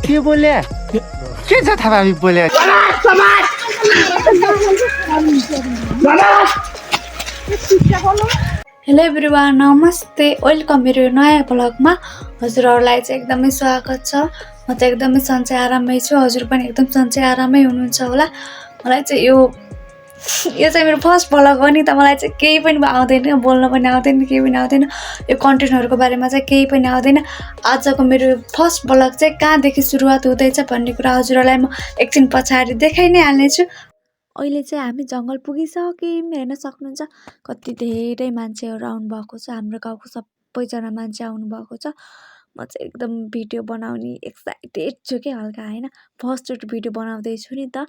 के बोले के छ थाहा हामी बोले हेलो एभ्रिवान, नमस्ते, वेलकम मेरो नयाँ ब्लगमा हजुरहरूलाई चाहिँ एकदमै स्वागत छ। म चाहिँ एकदमै सन्चै आरामै छु, हजुर पनि एकदम सन्चै आरामै हुनुहुन्छ होला। मलाई चाहिँ यो चाहिँ मेरो फर्स्ट ब्लग हो नि त, मलाई चाहिँ केही पनि आउँदैन, बोल्न पनि आउँदैन, केही पनि आउँदैन, यो कन्टेन्टहरूको बारेमा चाहिँ केही पनि आउँदैन। आजको मेरो फर्स्ट ब्लग चाहिँ कहाँदेखि सुरुवात हुँदैछ भन्ने कुरा हजुरहरूलाई म एकछिन पछाडि देखाइ नै हाल्नेछु। अहिले चाहिँ हामी जङ्गल पुगिसक्यौँ, हेर्न सक्नुहुन्छ कति धेरै मान्छेहरू आउनुभएको छ, हाम्रो गाउँको सबैजना मान्छे आउनुभएको छ। म चाहिँ एकदम भिडियो बनाउने एक्साइटेड छु कि हल्का होइन, फर्स्टचोटि भिडियो बनाउँदैछु नि त।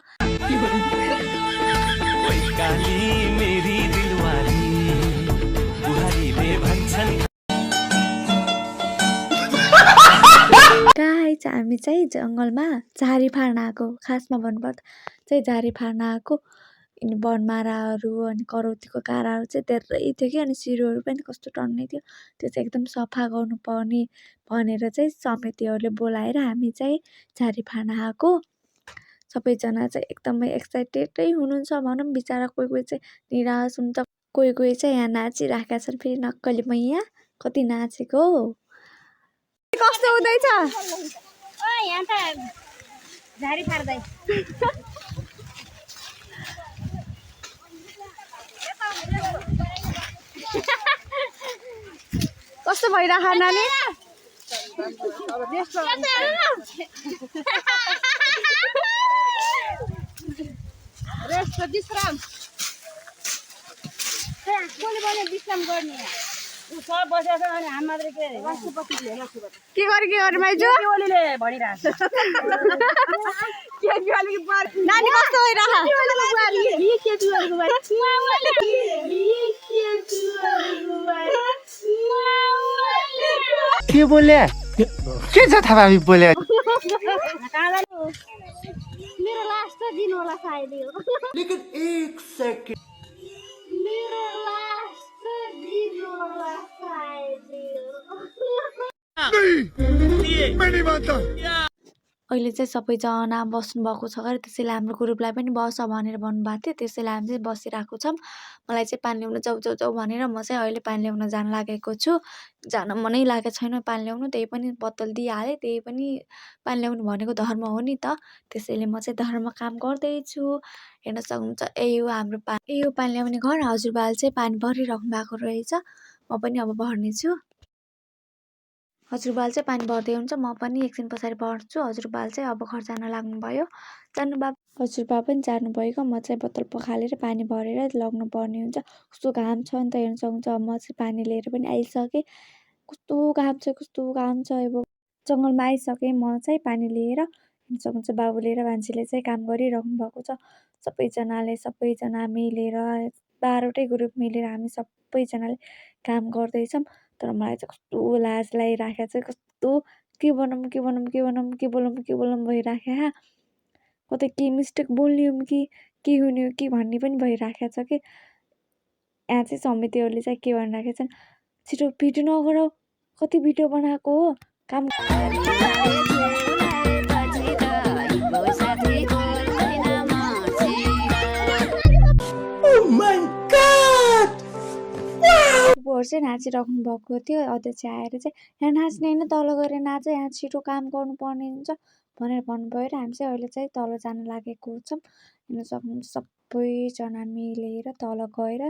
गाइस, हामी चाहिँ जङ्गलमा झारी फार्न आएको, खासमा भन्नुपर्दा चाहिँ झारी फार्न आएको। अनि बनमाराहरू अनि करौतीको काँराहरू चाहिँ धेरै थियो कि, अनि सिरुहरू पनि कस्तो टन्नै थियो, त्यो चाहिँ एकदम सफा गर्नुपर्ने भनेर चाहिँ समितिहरूले बोलाएर हामी चाहिँ झारी फार्न आएको। सबैजना चाहिँ एकदमै एक्साइटेडै हुनुहुन्छ भनौँ, बिचरा कोही कोही चाहिँ निराश हुन्छ, कोही कोही चाहिँ यहाँ नाचिराखेका छन्, फेरि नक्कली मैया कति नाचेको। कस्तो हुँदैछ यहाँ त झारी फार्दै कस्तो भइराख नानी? रेस्ट विश्राम विश्राम गर्ने सब बसेको छ। अनि हामी मात्रै के गरे माइजू ओलीले भनिरहेछ नानी कस्तो भइराख? के बोले के छ थाहा हामी बोले मेरो लास्ट दिन होला सायद यो। लेकिन एक सेकन्ड मेरो लास्ट दिन होला सायद यो। मैं नहीं मानता। अहिले चाहिँ सबैजना बस्नुभएको छ अरे, त्यसैले हाम्रो ग्रुपलाई पनि बस भनेर भन्नुभएको थियो, त्यसैले हामी चाहिँ बसिरहेको छौँ। मलाई चाहिँ पानी ल्याउन जाऊ जाऊ जाऊ भनेर म चाहिँ अहिले पानी ल्याउन जान लागेको छु। जान मनै लागेको छैन पानी ल्याउनु, त्यही पनि बोतल दिइहालेँ, त्यही पनि पानी ल्याउनु भनेको धर्म हो नि त, त्यसैले म चाहिँ धर्म काम गर्दैछु। हेर्न सक्नुहुन्छ यही हो हाम्रो यही हो पानी ल्याउने घर। हजुरबाले चाहिँ पानी भरिराख्नु भएको रहेछ, म पनि अब भर्नेछु। हजुरबाल चाहिँ पानी भर्दै हुन्छ, म पनि एकछिन पछाडि भर्छु। हजुरबाल चाहिँ अब घर जान लाग्नुभयो, हजुरबा पनि जानुभएको। म चाहिँ बोतल पखालेर पानी भरेर लग्नु पर्ने हुन्छ। कस्तो घाम छ नि त, हेर्न सक्नुहुन्छ। म चाहिँ पानी लिएर पनि आइसकेँ, कस्तो घाम छ, कस्तो घाम छ। अब जङ्गलमा आइसकेँ म चाहिँ पानी लिएर। हेर्न सक्नुहुन्छ बाबुले र मान्छेले चाहिँ काम गरिराख्नु भएको छ। सबैजना मिलेर 12वटै ग्रुप मिलेर हामी सबैजनाले काम गर्दैछौँ। तर मलाई चाहिँ कस्तो लाज लागिराखेको छ, कस्तो के बोलौँ भइराख्यो। कतै के मिस्टेक बोल्ने हो कि के हुने हो कि भन्ने पनि भइराखेको छ कि। यहाँ चाहिँ समितिहरूले चाहिँ के भनिराखेको छन्, छिटो भिडियो नगराऊ, कति भिडियो बनाएको हो काम। चाहिँ नाचिराख्नु भएको थियो, अध्यक्ष आएर चाहिँ यहाँ नाच्ने होइन, तल गएर नाच, यहाँ छिटो काम गर्नुपर्ने हुन्छ भनेर भन्नुभयो र हामी चाहिँ अहिले चाहिँ तल जान लागेको छौँ। हेर्न सक्नुहुन्छ सबैजना मिलेर तल गएर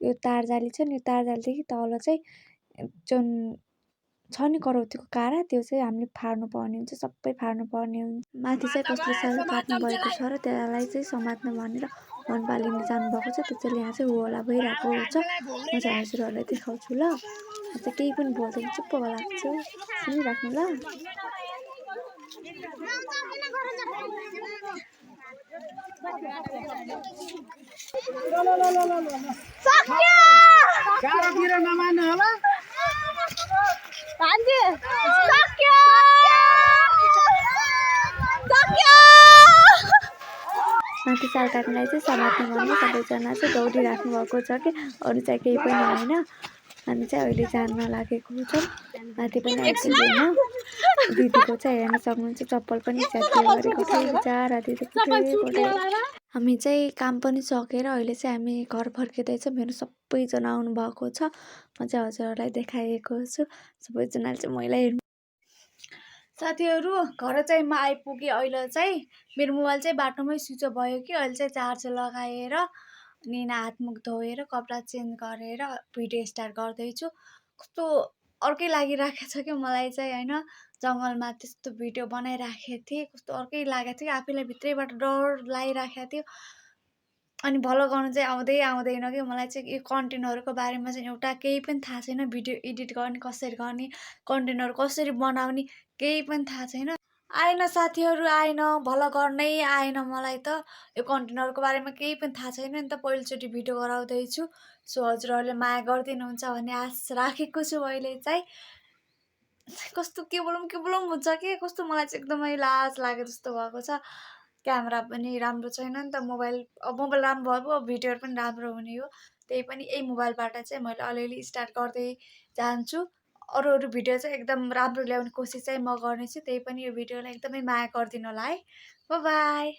यो तारजाली छ नि, यो तारजालीदेखि तल चाहिँ जुन छ नि करौतीको काँरा, त्यो चाहिँ हामीले फाड्नु पर्ने हुन्छ, सबै फाड्नु पर्ने हुन्छ। माथि चाहिँ कसले सानो काट्नु भएको छ र त्यसलाई चाहिँ समात्नु भनेर वनपाल लिन जानुभएको छ, त्यसैले यहाँ चाहिँ होला भइरहेको छ। म चाहिँ हजुरहरूलाई देखाउँछु ल, म चाहिँ केही पनि बोल्दैन, चुप्प लाग्छु, सुनिराख्नु ल। माथि साल काट्नलाई चाहिँ समात्नु भन्नु सबैजना चाहिँ दौडिराख्नु भएको छ कि, अरू चाहिँ केही पनि होइन। हामी चाहिँ अहिले जान लागेको छौँ, माथि पनि आइपुग्दैन। दिदीको चाहिँ हेर्न सक्नुहुन्छ चप्पल पनि च्यातियो गरेको थियो बिचरा दिदीको। हामी चाहिँ काम पनि सकेर अहिले चाहिँ हामी घर फर्किँदैछौँ। मेरो सबैजना आउनुभएको छ। म चाहिँ हजुरहरूलाई देखाएको छु। सबैजनाले चाहिँ मैलाई हेर्नु। साथीहरू घर चाहिँ म आइपुगेँ। अहिले चाहिँ मेरो मोबाइल चाहिँ बाटोमै स्विच अफ भयो कि अहिले चाहिँ चार्ज लगाएर अनि हातमुख धोएर कपडा चेन्ज गरेर भिडियो स्टार्ट गर्दैछु। कस्तो अर्कै लागिरहेको छ कि मलाई चाहिँ होइन। जङ्गलमा त्यस्तो भिडियो बनाइराखेको थिएँ। कस्तो अर्कै लागेको थियो। आफैलाई भित्रैबाट डर लागिराखेको थियो। अनि भलो गर्नु चाहिँ आउँदैन कि मलाई चाहिँ यो कन्टेन्टहरूको बारेमा चाहिँ एउटा केही पनि थाहा छैन। भिडियो एडिट गर्ने कसरी गर्ने, कन्टेन्टहरू कसरी बनाउने केही पनि थाहा छैन। आएन साथीहरू आएन, भलो गर्नै आएन मलाई त। यो कन्टेन्टहरूको बारेमा केही पनि थाहा छैन नि त। पहिलोचोटि भिडियो गराउँदैछु। सो हजुरहरूले माया गरिदिनुहुन्छ भन्ने आश राखेको छु। अहिले चाहिँ कस्तो के बोलौँ हुन्छ कि कस्तो मलाई चाहिँ एकदमै लाज लागे जस्तो भएको छ। क्यामेरा पनि राम्रो छैन नि त। मोबाइल राम्रो भयो पो भिडियोहरू पनि राम्रो हुने हो। त्यही पनि यही मोबाइलबाट चाहिँ मैले अलिअलि स्टार्ट गर्दै जान्छु। अरू भिडियो चाहिँ एकदम राम्रो ल्याउने कोसिस चाहिँ म गर्नेछु। त्यही पनि यो भिडियोलाई एकदमै माया गरिदिनु होला है। By by.